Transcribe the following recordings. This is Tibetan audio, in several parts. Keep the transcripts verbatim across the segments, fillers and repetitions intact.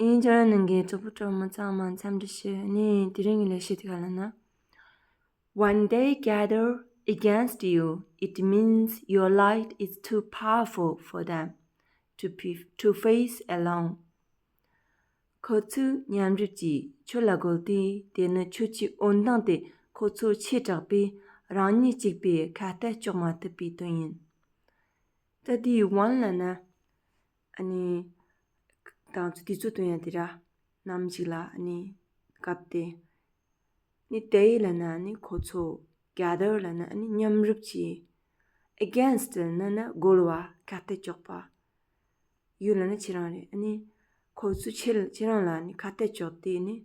ཨིན་ཇོ་ནང་གི་གྲོགས་པོ་གྲོགས་མོ་ཚང་མ་འཚམས་འདྲི་ཞུ། ཨ་ནི་དེ་རིང་གི་ལས་བྱེད་དེ་ག་ལ་ན། When they gather against you, it means your light is too powerful for them to, be, to face alone. ཁོ་ཚོས་མཉམ་རུབ་ཀྱིས་ཁྱོད་ལ་རྒོལ་ཏེ། དེ་ནི་ཁྱོད་ཀྱི་འོད་མདངས་དེ་ཁོ་ཚོར་ཆེ་དྲགས་པས་རང་ཉིད་གཅིག་པུས་ཁ་གཏད་གཅོག་མ་ཐུབ་པའི་དོན་ཡིན། ད་དེའི་one ལབ་ན། ཨ་ནི། ད་ང་ཚོ་དུས་ཚོད་སྟོན་ཡ་དེ་ར། ནམ་ཞིག་ལ་ཨ་ནི། སྐབས་དེ། ནི་they ལབ་ན་ཨ་ནི་ཁོ་ཚོ། gather ལབ་ན་ཨ་ནི་མཉམ་རུབ་ཀྱིས། against ལབ་ན་རྒོལ་བ། ཁ་གཏད་གཅོག་པ། you ལབ་ན་ཁྱེད་རང་རེད། ཨ་ནི། ཁོ་ཚོས་ཁྱེད་ཁྱེད་རང་ལ་ཨ་ནི་ཁ་གཏད་གཅོག་སྟེ་ནི།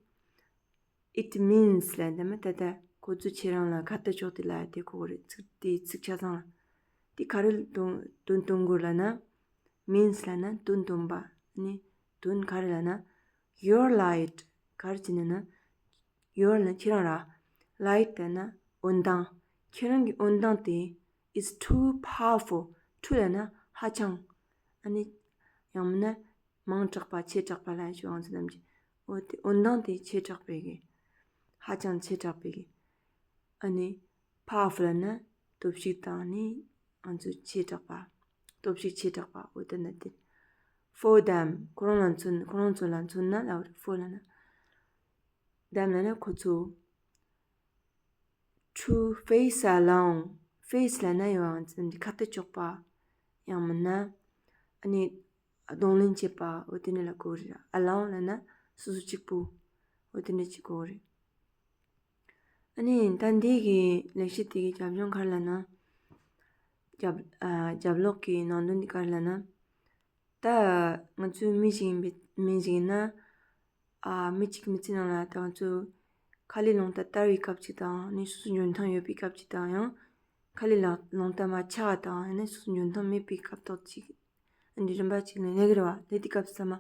It means ལབ་ན་ད་མ་ད་ད་ཁོ་ཚོས་ཁྱེད་རང་ལ་ཁ་གཏད་གཅོག་སྟེ་ལབ་ཡ་དེ་གོ་གི་རེད། ཚིག་དེའི་ཚིག་ཆ་ཚང་ལ། དེ་ག་རེ་དོན་དོན་སྟོན་དགོས་ལབ་ན། means ལབ་ན་དོན་སྟོན་པ། ནི་དོན་ག་རེ་ལབ་ན། Your light ག་རེ་བྱས་ནས་ན། Your ལབ་ན་ཁྱེད་རང་ར། Light ལབ་ན་འོད་མདངས། ཁྱེད་རང་གི་འོད་མདངས་དེ། is too powerful. Too ལབ་ན་ཧ་ཅང་། ཨ་ནི། ཡང་མིན་ན། མང་དྲགས་པ། ཆེ་དྲགས་པ་ལབ་ཡ་ཅིག་ཡོད་ང་ཚོ་ནམ་རྒྱུན། འོ་དེ་འོད་མདངས་དེ་ཆེ་དྲགས་པའི་གི། ཧ་ཅང་ཆེ་དྲགས་པའི་གི། ཨ་ནི། powerful ལབ་ན་སྟོབས་ཤུགས་དང་ནི། ང་ཚོ་ཆེ་དྲགས་པ། སྟོབས་ཤུགས་ཆེ་དྲགས་པ། འོ་དེ་ན་དེ། For them ཁོ་རང་ལ་མཚོན། ཁོ་རང་ཚོ་ལ་མཚོན་ན་ལབ་རེད། For ལབ་ན། them ལབ་ན་ཁོ་ཚོ། To face alone. Face ལབ་ན་ཡང་ཁ་གཏད་གཅོག་པ། ཡང་མིན་ན། ཨ་ནི། གདོང་ལེན་བྱེད་པ། འོ་དེ་འདྲ་ལ་གོ་རེད། Alone ལབ་ན་སོ་སོ་གཅིག་པུ། འོ་དེ་འདྲ་ཅིག་གོ་རེད། ཨ་ནི་ད་འདི་གི་ལས་གཞི་དེ་གི་རྒྱབ་ལྗོངས་ག་རེ་ལབ་ན། རྒྱབ་ཨ་རྒྱབ་ལོགས་ཀྱི་ནང་དོན་འདི་ག་རེ་ལབ་ན། ད་ང་ཚོའི་མི་ཞིག་ཡིན་པའི་མི་ཞིག་ཡིན་ན། ཨ་མི་གཅིག་མི་ཚེ་ནང་ལ་ད་ང་ཚོ་ཁ་ལས་རླུང་རྟ་དར་བའི་སྐབས་ཅིག་དང་ནི་སོ་སོ་འཇོན་ཐང་ཡོད་པའི་སྐབས་ཅིག་དང་། ཡང་ཁ་ལས་ལ་རླུང་རྟ་མར་ཆག་པ་དང་ཡང་ན་སོ་སོ་འཇོན་ཐང་མེད་པའི་སྐབས་ཐོག་ཅིག་ཨ་ནི་རིམ་པ་གཅིག་ནས་ལས་ཀྱི་རེ་བ་ལས་དེ་སྐབས་ཙམ་མ།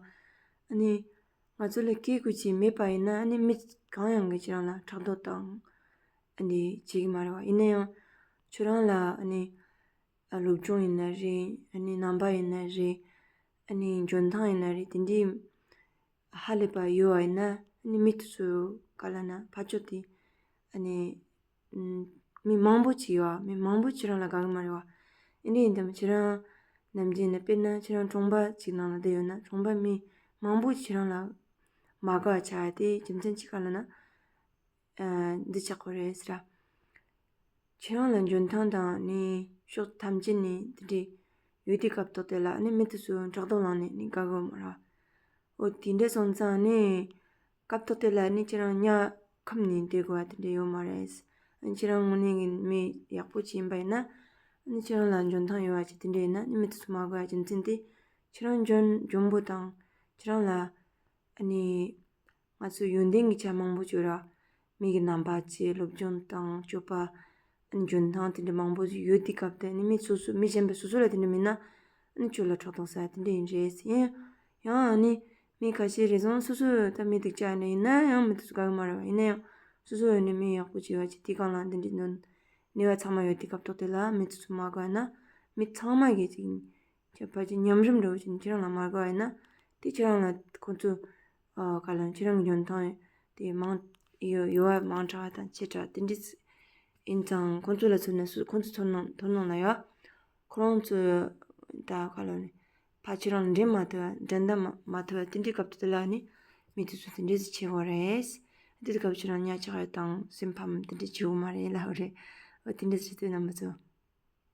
ཨ་ནི་ང་ཚོ་ལ་སྐད་དགོས་ཀྱི་མེད་པ་ཡིན་ན། ཨ་ནི་མི་གང་ཡང་གིས་ཁྱེད་རང་ལ་ཕྲག་དོག་དང་ཨ་ནི་བྱེད་ཀྱི་མ་རེད་བ། ཡིན་ན་ཡང་ཁྱོད་རང་ལ་ཨ་ནི་ཨ་སློབ་སྦྱོང་ཡིན་ན་རེད། ཨ་ནི་རྣམ་པ་ཡིན་ན་རེད། ཨ་ནི་འཇོན་ཐང་ཡིན་ན་རེད། དེ་འདྲའི་ཧ་ལས་པ་ཡོད་པ་ཡིན་ན། ཨ་ནི་མི་དེ་ཚོ་ག་ལབ་ན་ཕར་ཕྱོགས་དེ་ཨ་ནི་ཨུམ། མི་མང་པོ་ཅིག་ཡོད་པ། མི་མང་པོ་ཁྱེད་རང་ལ་དགའ་གི་མ་རེད་བ། ཨ་ནི་ཡིན་དམ་ཁྱེད་རང་ནམ་རྒྱུན་ནས་དཔེར་ན་ཁྱེད་རང་གྲོང་པ་ཅིག་ནང་ལ་བསྡད་ཡོད་ན། གྲོང་པ་མི་མང་པོ་ཁྱེད་རང་ལ་མ་དགའ་བ་ཆགས་ཡ་དེ་རྒྱུ་མཚན་ཅིག་ག་ལབ་ན། ཨ་འདི་ཆགས་ཀྱི་རེད་ཟེར་ར། ཁྱེད་རང་ལ་འཇོན་ཐང་དང་ནི་ཕྱོགས་ཐམས་ཅད་ནས་དེ་འདྲའི་ཡོད་དུས་སྐབས་ཐོག་དེ་ལ་ནི་མི་དེ་ཚོ་ཕྲག་དོག་ལངས་ནས་ནི་དགའ་གི་ཡོད་མ་རེད། འོ་དེ་འདྲ་སོང་ཙང་ནི་སྐབས་ཐོག་དེ་ལ་ནི་ཁྱེད་རང་ཉག་ཁམས་ནས་བསྡད་དགོས་པ་དེ་འདྲ་ཡོད་མ་རེད། ཁྱེད་རང་དངོས་གནས་ཀྱི་མི་ཡག་པོ་ཅིག་ཡིན་པ་ཡིན་ན། ནི་ཁྱེད་རང་ལ་འཇོན་ཐང་ཡོད་པ་ཅིག་དེ་འདྲ་ཡིན་ན་ནི་མི་དེ་ཚོ་མ་དགོས་པ་རྒྱུ་མཚན་དེ། ཁྱེད་རང་འཇོན་འཇོན་པོ་དང་ཁྱེད་རང་ལ་ཨ་ནི། ང་ཚོ་ཡོན་ཏན་གྱི་ཆ་མང་པོ་ཅིག་ཡོད་ར། མི་གི་རྣམ་པ་བྱས། སློབ་སྦྱོང་དང་སྤྱོད་པ། ཨ་ནི་འཇོན་ཐང་དེ་འདྲ་མང་པོ་ཅིག་ཡོད་དུས་སྐབས་དེ་ནི་མི་སོ་སོ་མི་གཞན་པ་སོ་སོ་ལ་དེ་འདྲ་མིན་ན། ཨ་ནི་ཁྱོད་ལ་ཕྲག་དོག་ཟ་དེ་འདྲ་ཡིན་རེད་ཟེར། ཡིན་ཡང་ཨ་ནི་མི་ཁ་ཤས་རེ་ཟུང་སོ་སོ་ད་མི་སྡུག་ཅག་ནི་ཡིན་ན་ཡང་མི་དེ་ཚོ་དགའ་གི་མ་རེད་བ། ཡིན་ན་ཡང་སོ་སོ་ཡོད་ནི་མི་ཡག་པོ་ཅིག་ཡོད་ཅིག་དེ་གང་ལ་འདི་འདྲའི་ནོར་ནུས་པ་ཚང་མ་ཡོད་དུས་སྐབས་ཐོག་དེ་ལ་མི་དེ་ཚོ་མ་དགའ་ན། མི་ཚང་མ་གིས་ཅིག་ཁྱད་པར་གྱི་མཉམ་རུབ་འདྲ་བོ་ཅིག་ཁྱེད་རང་ལ་མ་དགའ་བ་ཡིན་ན། དེ་ཁྱེད་རང་ལ་ཁོང་ཚོ་ཨ་ག་ལ་ཁྱེད་རང་གི་འཇོན་ཐང་དེ་མང་ཡོད་ཡོད་པ་མང་དྲགས་དང་ཆེ་དྲགས་དེ་འདྲ་ཡིན་ཙང་། ཁོང་ཚོ་ལ་མཚོན་ན་སུ་ཁོང་ཚོ་མཚོན་ན་མཚོན་ན་ལ་ཡ། ཁོ་རང་ཚོ་ད་ག་ལ་ནི་ཕ་ཁྱེད་རང་ལ་འགྲན་མ་ཐུབ་པ། འགྲན་ཟླ་མ་མ་ཐུབ་པ་དེ་འདྲའི་སྐབས་དེ་ལ་ནི་མི་དེ་ཚོ་དེ་འདྲས་བྱེད་དགོས་རེད། དེ་སྐབས་ཁྱེད་རང་ཉག་ཆག་ཡ་དང་སེམས་ཕམ་དེ་འདྲས་བྱེད་དགོས་མ་རེད་ལབ་རེད། འོ་དེ་འདྲས་བྱེད་དུས་རྣམ་པ་ཚོ།